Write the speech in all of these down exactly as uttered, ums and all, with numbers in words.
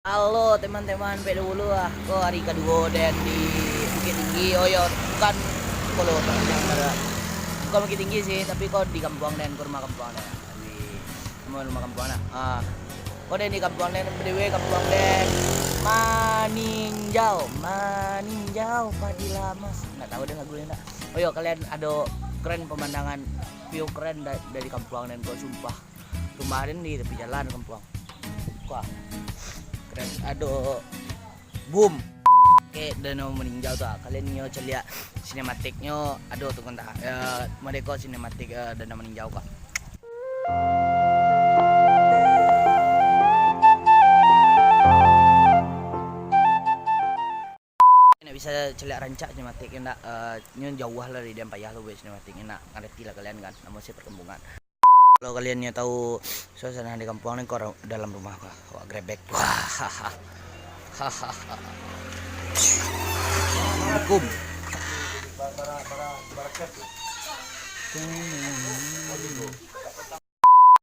Halo teman-teman, bek dulu lah. Ko hari kaduo den di Bukittinggi. Oh yo, bukan, kalau bukan Bukittinggi sih, tapi ko di kampuang den, ko rumah kampuang den. Di rumah, rumah kampuang nak. Ah. Ko den di kampuang den, B T W kampuang den Maninjau, Maninjau Padilla Mas. Ndak tahu den lagu ni ndak. Oh yo, kalian ado keren pemandangan, view keren da-, dari kampuang den ko, sumpah. Rumah den di tapi jalan kampuang. Wah, keren. Ado boom. Oke, Danau Maninjau tu, ah. Kalian nio caliak sinematiknyo, ado tu kan, tah. Eh, mereka sinematik, eh, Danau Maninjau, kak. Nak bisa caliak rancak sinematik, ndak, eh, nyo jauah lah dari den, payah lah buek sinematik, nak ngerti lah kalian kan, namo se perkampungan. Kalau kalian nyo tahu suasana di kampuang ni, ko dalam rumah ko, awak grebek. Wah. Assalamualaikum.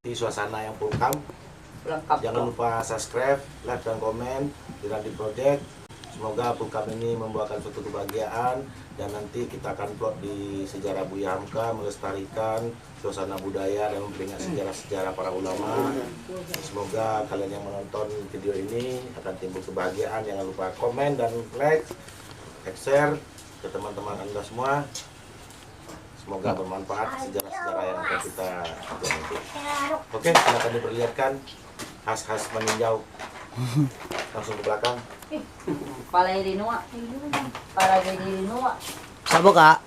Di suasana yang pulkam. Lengkap. Jangan lupa subscribe, like, dan komen di Randi Project. Semoga pulkam ini membawakan suatu kebahagiaan dan nanti kita akan upload di sejarah Buya Hamka, melestarikan suasana budaya dan memperingat sejarah-sejarah para ulama. Semoga kalian yang menonton video ini akan timbul kebahagiaan. Jangan lupa komen dan like, share ke teman-teman anda semua. Semoga bermanfaat sejarah-sejarah yang akan kita upload nanti. Oke, silakan diperlihatkan khas-khas Maninjau. Langsung ke belakang. Palai Rinua. Palai Rinua. Sabo, Kak?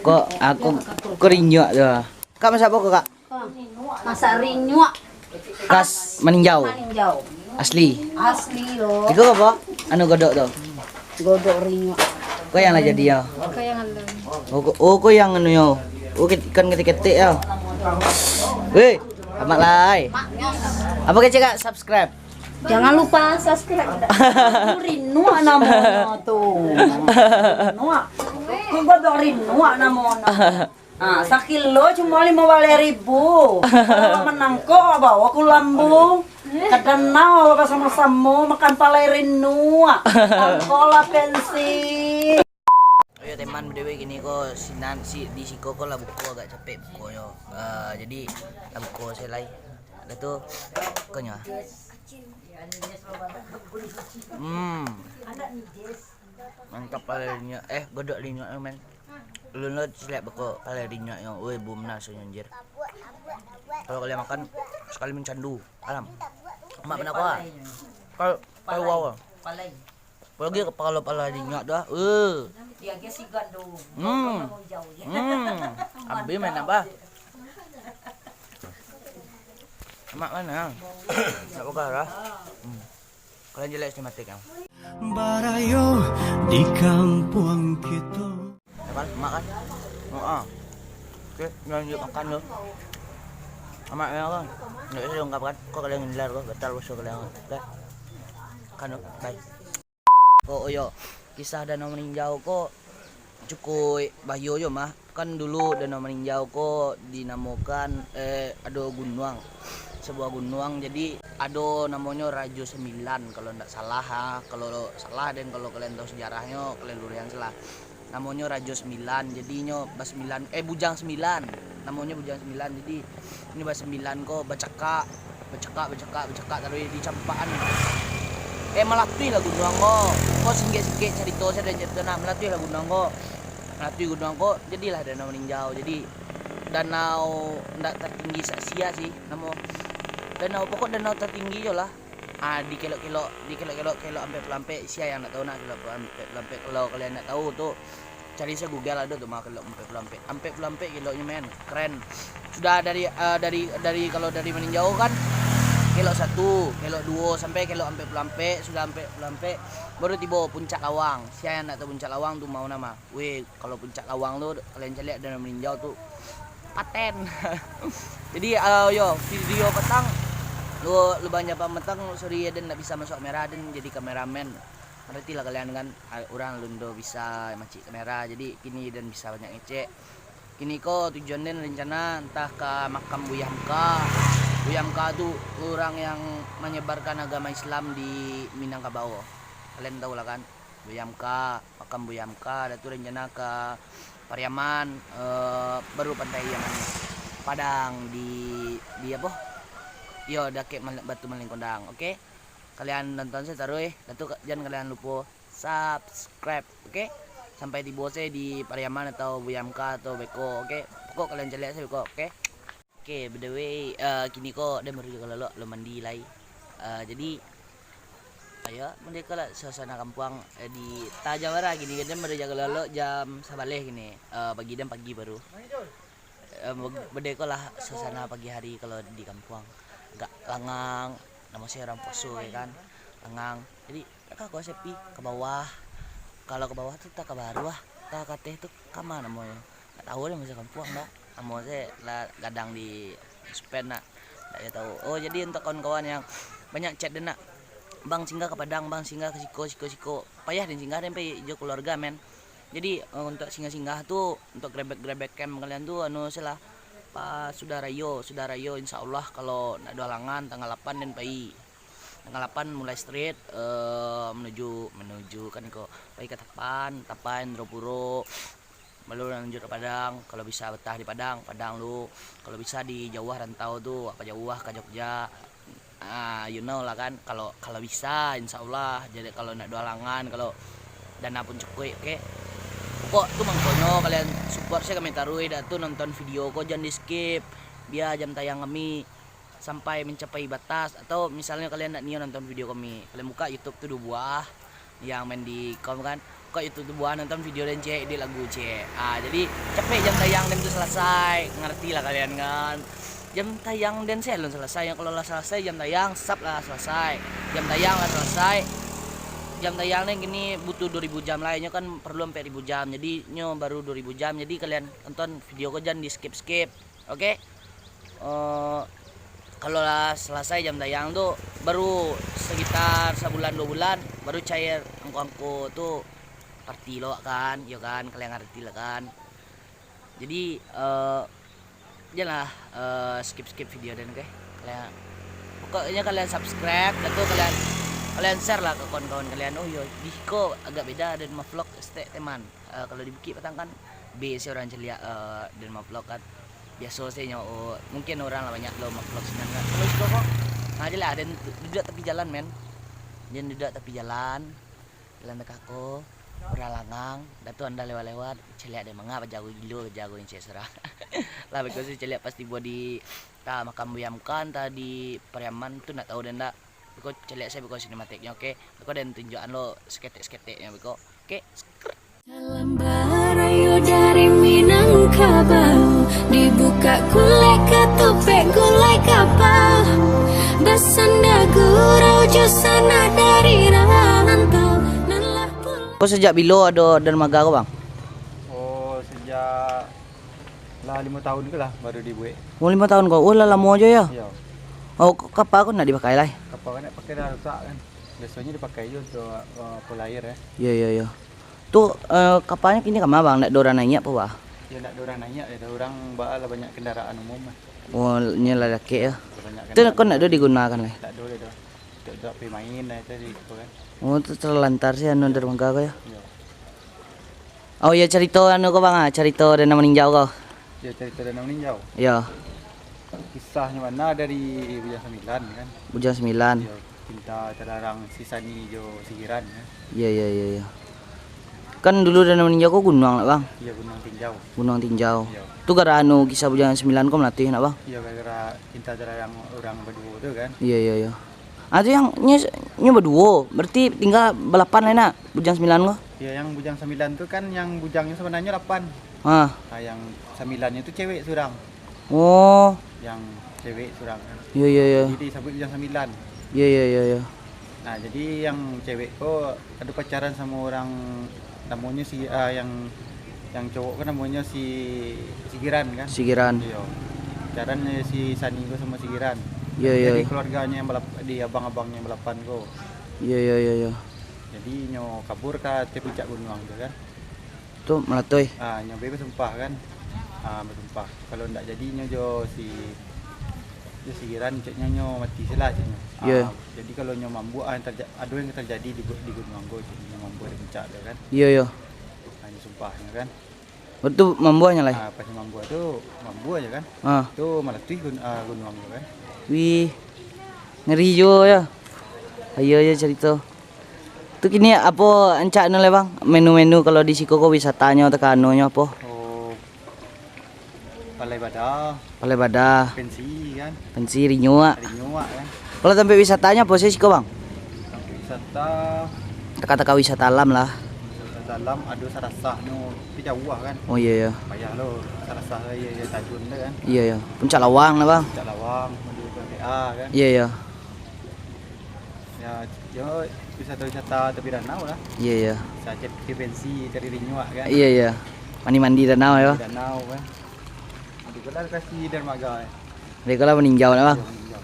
Ko, aku ko Rinua tu. Kak, masak apo ko, Kak? Masak Rinua. Khas Maninjau. Maninjau. Asli. Asli lo. Iko apo? Anu godok tu. Godok Rinua. Ko yang lah jadi yo. Ko yang alun. Oh, ko, oh, ko yang anu yo. Oh, ket-, ikan ketek-ketek yo. Weh, amak lai. Apo kecek, Kak? Subscribe. Jangan lupa subscribe. Rinua namonyo tu. Rinua. Ko godok Rinua namonyo. Ah, sakilo cuma limo baleh ribu. Kalau manangkok, bawa ku Lambu. Ka danau basamo-samo makan palai Rinua. Angkolah pensi. Oyo, teman, B T W kini ko sinan, si, di siko ko lah buko, agak capek bukonyo. Eh, jadi lah buko se lai. Dah tu, bukonyo. Hmm. Mantap palai Rinua, eh, godok Rinua tu, men. Ulun lo caliak beko palai Rinua nyo, woi, boom nah, sonyo, anjir. Kalau kalian makan, sekali mencandu, alam. Mak pernah kuah. Kalau, kalau wow. Apalagi kepala-pala Rinua tu, ah. Eh. Hmm. Hmm. Abih main apa? Mak mana? Nak buka lah. Hmm. Kalian jelek sih mati kau. Barayo di kampuang kito. Ya kan? Mak kan? Oh, ah. Oke, lanjut makan dulu. Amak ya kan? Nggak bisa diungkapkan. Kok kalian ngiler kok? Batal bosok kalian. Oke. Makan dulu. Bye. Oh, oh, yo. Kisah Danau Maninjau ko cukuik bahayo jo mah. Kan dulu Danau Maninjau ko dinamokan, eh, ado gunuang, sebuah gunuang. Jadi ado namonyo Rajo Sembilan, kalau ndak salah, ha. Kalau salah den, kalau kalian tahu sejarahnyo, kalian luruskan salah. Namonyo Rajo Sembilan, jadi inyo basembilan, eh, Bujang Sembilan. Namonyo Bujang Sembilan. Jadi inyo basembilan ko bacakak, bacakak, bacakak, bacakak, taruih di campakan. Eh, malatuih lah gunuang ko. Ko singkek-singkek carito, sajo carito nah, malatuih lah gunuang ko. Malatuih gunuang ko, jadilah Danau Maninjau. Jadi danau ndak tertinggi sa-, sia sih, namo danau, pokok danau tertinggi jo lah. Ah, dikelok-kelok, dikelok-kelok, kelok ampek puluah ampek, sia yang ndak tahu nak kelok ampek puluah ampek. Kalau kalian ndak tahu tu, cari se Google, ado tu mah kelok ampek puluah ampek. Ampek puluah ampek keloknyo, men. Keren. Sudah dari, eh, dari, dari, kalau dari Maninjau kan, kelok satu, kelok duo, sampai kelok ampek puluah ampek, sudah ampek puluah ampek, baru tibo Puncak Lawang. Sia yang ndak tahu Puncak Lawang tu mau nama. Weh, kalau Puncak Lawang tu, kalian caliak Danau Maninjau tu, paten. Jadi, eh, yo, video patang, lu, Lubang Japang patang, sorry ya, den ndak bisa masuk kamera, den jadi kameramen. Ngerti lah kalian kan, a-, urang alun do bisa macik kamera, jadi kini den bisa banyak ngecek. Kini ko tujuan den rencana entah ka makam Buya Hamka, Buya Hamka tu urang yang manyebarkan agama Islam di Minangkabau. Kalian tahu lah kan? Buya Hamka, makam Buya Hamka, dah tu rencana ka Pariaman, eh, baru Pantai Pariaman. Padang di, di apo? Yo, dakek Mal-, Batu Malin Kundang, oke? Kalian tonton sajo taruih, dah tu ka-, jan kalian lupo subscribe, oke? Sampai tibo sajo di Pariaman atau Buya Hamka atau beko, oke? Pokok kalian caliak sajo beko, oke? Oke, by the way, eh, kini ko den baru juo lalok, alun mandi lai. Eh, jadi, ayo, mode ko lah suasana kampuang, eh, di Tanjung Barat kini, den baru juo lalok jam sabaleh kini, eh, bagi den pagi baru. Eh, mode ko lah suasana pagi hari kalau di kampuang. Agak langang, namo se urang puaso, yo kan. Langang. Jadi, ka ko se pi, ka bawah. Kalau ka bawah tu, tah ka baruah, tah ka ateh tu, ka ma namonyo? Ndak tahu den, bahasa kampuang dak. Namo se lah gadang di suspend nak. Ndak jo tahu. Oh, jadi untuk kawan-kawan yang banyak chat den nak, "Bang, singgah ka Padang, Bang, singgah ka siko, siko, siko." Payah den singgah, den pai jo keluarga, men. Jadi, eh, untuk singgah-singgah tu, untuk grebek-grebek camp kalian tu, anu se lah, pas sudah rayo, sudah rayo, insya Allah kalau ndak ado halangan, tanggal lapan den pai. Tanggal lapan mulai straight, eh, menuju, menuju kan ko, pai ka Tapan, Tapan, Indrapuro, baru lanjut ka Padang. Kalau bisa betah di Padang, Padang lu. Kalau bisa di jauah rantau tu, apa jauah ka Jogja. Ah, you know lah kan, kalau, kalau bisa, insya Allah. Jadi kalau ndak ado halangan, kalau dana pun cukuik, oke. Pokok tu mangkonyo kalian support sajo kami taruih, dah tu nonton video ko jan di skip. Bia jam tayang kami sampai mencapai batas, atau misalnyo kalian ndak nio nonton video kami, kalian buka YouTube tu duo buah yang main di kom kan, buka YouTube duo buah, nonton video den ciek, edit lagu ciek. Ah, jadi capek jam tayang den tu salasai, ngarti lah kalian kan. Jam tayang den se alun salasai, kalau lah salasai jam tayang, sap lah salasai. Jam tayang lah salasai. Jam tayang den kini butuh duo ribu jam lai, nyo kan perlu ampek ribu jam, jadi nyo baru duo ribu jam, jadi kalian tonton video ko jan di skip-skip. Oke. Eh, kalau lah salasai jam tayang tu, baru sekitar sabulan duo bulan, baru cair angko-angko tu party lo kan, yo kan, kalian ngarti lah kan. Jadi, eh, janlah, eh, skip-skip video den, oke? Kalian, pokoknyo kalian subscribe, dah tu kalian, kalian share lah ke kawan-kawan kalian. Oh yo, di ko agak beda den ma-vlog, stek teman. Eh, kalau di Bukik Patang kan biaso urang caliak, eh, den ma-vlog kan. Biaso se nyo, oh, mungkin urang lah banyak lo ma-vlog sinan kan. Kalau iko ko, nah, ado lah, den duduak tapi jalan, men. Den duduak tapi jalan, jalan takah ko, urang langang, dah tu anda lewat-lewat, caliak den manga bajago gilo, bajago incek surang. Lah, beko se caliak pas tibo di, tah makam Buya Hamka, tah di Pariaman tu, ndak tahu den ndak. Beko caliak sajo beko sinematiknyo, oke. Beko den tunjuakan lo saketek-saketeknyo beko. Oke. Dalam barayo dari Minangkabau, dibukak gulai katupek gulai kapal, basanda gurau jo sanak dari rantau, nan lah pulang. Ko sajak bilo ado dermaga ko, Bang? Oh, sajak lah limo tahun ko lah baru dibuek. Oh, limo tahun ko. Oh, lah lamo jo, yo? Iyo. Oh, k-, kapal ko ndak dipakai lai? Kapal ko ndak pakai lah, rusak kan. Biasonyo dipakai jo untuak, eh, polair, yo. Iyo, iyo, iyo. Tu, eh, kapalnyo kini kama, Bang? Ndak ado urang naiak apo, Bang? Yo, ndak ado urang naiak, ado urang ba-, lah banyak kendaraan umum lah. Oh, nyo lah dakek, yo? Lah banyak kendaraan. Tu ko ndak ado digunakan lai? Ndak ado, ndak ado. Ndak ado pai main lah itu di ko kan. Oh, tu terlantar se anu dermaga ko, yo? Iyo. Oh, iyo, carito anu ko, Bang, ah, carito Danau Maninjau ko. Iyo, carito Danau Maninjau. Iyo. Kisahnyo bana dari Bujang Sambilan, kan. Bujang Sambilan. Iyo, cinta talarang si Sani jo si Giran, kan. Iyo, iyo, iyo, iyo. Kan dulu Danau Maninjau ko gunuang lah, Bang. Iyo, Gunuang Tinjau. Gunuang Tinjau. Iyo. Tu gara anu kisah Bujang Sambilan ko malatuih nak, Bang? Iyo, gara-gara cinta talarang urang baduo tu, kan. Iyo, iyo, iyo. Ah, tu yang nyo, nyo baduo, berarti tingga balapan lai nak, Bujang Sambilan ko? Iyo, yang Bujang Sambilan tu kan, yang bujangnyo sabananyo lapan. Ah. Ah, yang sambilannyo tu cewek surang. Oh. Yang cewek surang kan. Iyo, iyo, iyo. Jadi disabuik Bujang Sambilan. Iyo, iyo, iyo, iyo. Nah, jadi yang cewek ko ado pacaran samo urang, namonyo si, ah, yang, yang cowok kan namonyo si, si Giran kan? Si Giran. Iyo. Pacaran si Sani ko samo si Giran. Iyo, iyo, iyo. Dari keluarganyo yang balap-, di abang-abangnyo yang balapan ko. Iyo, iyo, iyo, iyo. Jadi nyo kabur ka ateh puncak gunuang tu kan. Tu malatuih. Ah, nyo be basumpah kan. Ah, basumpah. Kalau ndak jadi nyo jo si, Sigiran ceknyo nyo mati se lah ceknyo. Iyo. Ah, jadi kalau nyo mambuak, ah, yang terja-, ado yang terjadi di gu-, di Gunuang ko, ceknyo nyo mambuak di puncak tu kan. Iyo, iyo. Ah, nyo sumpah nyo kan. Batua mambuaknyo lai? Ah, pas mambuak tu, mambuak je kan. Ah. Tu malatuih gun-, ah, Gunuang tu kan. Wih. Ngeri juo yo. Iyo, iyo carito. Tu kini apo rancak anu lai, Bang? Menu-menu kalau di siko ko wisatanyo atau kanonyo apo? Oh. Palai Bada. Palai Bada. Pensi kan. Pensi, Rinyuak. Rinyuak kan. Kalau tampek wisatanyo apo se siko, Bang? Tampek wisata. Taka-taka wisata alam lah. Wisata alam ado Sarasah nyo, tapi jauah kan. Oh iyo, iyo. Payah lo Sarasah, iyo, iyo tajun tu kan. Iyo, iyo. Puncak Lawang lah, Bang. Puncak Lawang, ado P P A kan. Iyo, iyo. Ya, yo wisata-wisata tepi danau lah. Iyo, iyo. Sa-, cari pensi, cari Rinyuak kan. Iyo, iyo. Mandi-mandi danau yo. Mandi danau kan. Ado pulo lokasi dermaga. Mereka lah maninjau lah, Bang. Iyo, maninjau.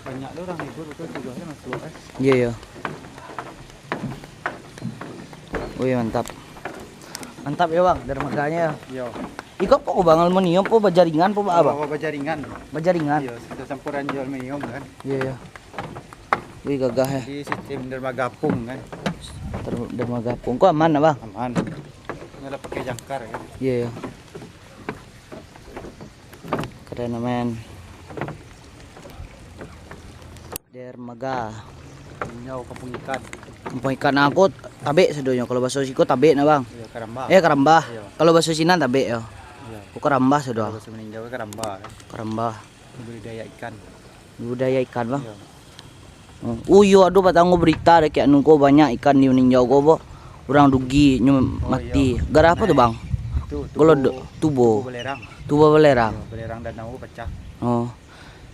Banyak tu urang libur, betul tugas kan masuak kan. Iyo, iyo. Wih, mantap. Mantap yo, Bang, dermaganyo. Iyo. Iko apo ko, Bang? Aluminium apo, bajaringan apo, Bang? Oh, bajaringan. Bajaringan. Iyo, kito campuran jo aluminium kan. Iyo, iyo. Wih, gagah eh. Jadi sistem dermaga apung kan. Der-, dermaga apung. Ko aman, Bang? Aman. Nyo lah pakai jangkar kan. Iyo, iyo. Keren, men. Dermaga. Inyo kampung ikan. Kampung ikan, nah, ko tabek sadonyo. Kalau baso siko tabek nah, Bang. Iyo, karambah. Eh, karambah. Iyo. Kalau baso sinan tabek yo. Iyo. Ko karambah sado. Kalau baso Maninjau karambah kan. Karambah. Budidaya ikan. Budidaya ikan, Bang. Iyo. Oh, oh, iyo, ado batango berita dek anu ko, banyak ikan di Maninjau ko, Bang. Urang rugi, nyo mati. Oh, iyo. Gara apo tu, Bang? Itu tubo, kalau do-, tubo. Tubo belerang. Tubo belerang. Iyo, belerang danau ko pacah. Oh.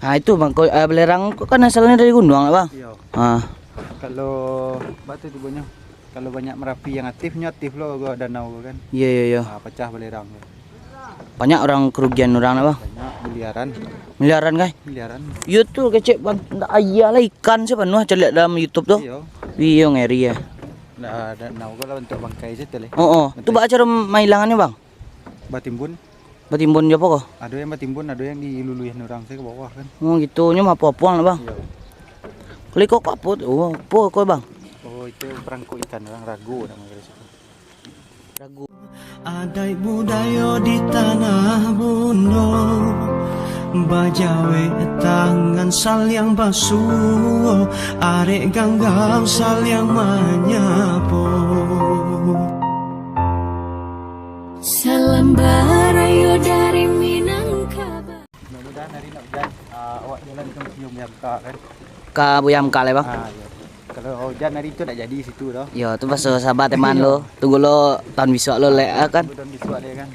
Nah, itu, Bang, ko, eh, belerang ko kan asalnyo dari gunuang, Bang? Iyo. Ah. Kalau, bak tu tubonyo. Kalau banyak merapi yang aktif, nyo aktif lo ko danau ko kan. Iyo, iyo, iyo. Ah, pacah belerang tu. Banyak urang kerugian urang, Bang? Banyak, miliaran. Miliaran, kan? Miliaran. Iyo tu, kecek ban-, ndak ado lah ikan sapanuah caliak dalam YouTube tu. Iyo. Iyo, ngeri yo. Ndak ado, nah, ko lah bantuak bangkai se tu leh. Oh, oh. Tu baa caro mailangannyo, Bang? Batimbun. Batimbun jo apo ko? Ado yang batimbun, ado yang diluluihan urang se ka bawah kan. Oh, gitu. Nyo maapo-apoan lah, Bang. Iyo. Kalau iko ko apo tu? Oh, apo ko, Bang? Oh, itu perangkok ikan urang, rago namonyo di situ. Rago. Adaik budayo di tanah Bundo, bajawek tangan saliang basuo, arek ganggam saliang manyapo. Salam barayo dari Minangkabau. Mudah-mudahan hari nak hujan, ah, awak jalan ka Museum Buya Hamka kan. Ka Buya Hamka lai, Bang? Ah, iyo. Kalau hujan hari tu nak jadi situ doh. Iyo, tu baso sabar teman lo. Tunggu lo tahun bisuak lo lek, ah, kan? Tahun bisuak lek, kan.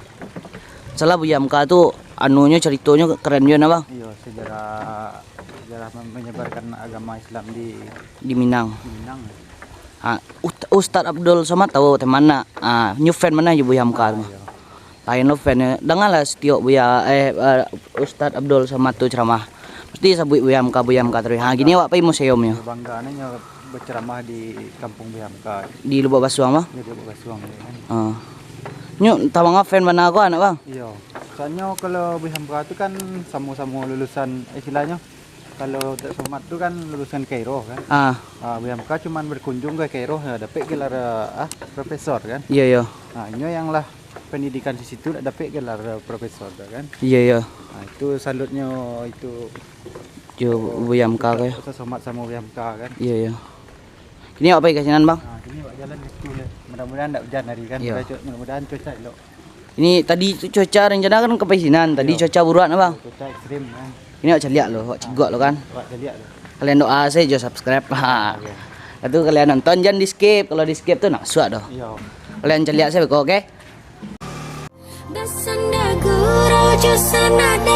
Salah Buya Hamka tu, anunyo, caritonyo keren juo nah, Bang. Iyo, sejarah, sejarah menyebarkan agama Islam di, di Minang. Di Minang. Ah, Ut-, Ustaz Abdul Somad tahu teman nak. Ah, nyo fan bana jo Buya Hamka tu. Ah, iyo. Lain lo fan, eh. Dangalah satiok Buya, eh, eh, Ustaz Abdul Somad tu ceramah. Mesti sabuik Buya Hamka, Buya Hamka taruih. Ha, kini awak pai museumnyo. Bangga nyo baceramah di kampung Buya Hamka. Di Lubuk Basuang, mah? Di Lubuk Basuang, yo kan. Ha. Nyo, tabang fan bana ko anak, Bang? Iyo. Soalnyo kalau Buya Hamka tu kan samo-samo lulusan, istilahnyo, kalau Ustaz Somad tu kan lulusan Kairo kan. Ah. Ah, Buya Hamka cuman berkunjung ke Kairo, ya, dapek gelar, ah, profesor kan. Iyo, iyo. Ah, inyo yang lah pendidikan di situ dak dapek gelar, eh, profesor tu kan. Iyo, iyo. Nah, itu salutnyo itu. Jo Buya Hamka ko yo. Ustaz Somad samo Buya Hamka kan. Iyo, iyo. Kini awak pai ka sinan, Bang? Nah, kini awak jalan di situ lah. Mudah-mudahan dak hujan hari kan. Iyo. Mudah-, mudah-mudahan cuaca elok. Ini tadi tu cuaca rencana kan ka pai sinan. Tadi iyo. Cuaca buruak nah, Bang. Cuaca ekstrim kan. Ini awak caliak lo, awak cigok lo kan. Awak caliak lo. Kalian doa sajo, subscribe. Ha. Oke. Lepas tu kalian nonton, jan di skip. Kalau di skip tu nak suak doh. Iyo. Kalian caliak sajo beko, oke? Basanda gurau jo sanada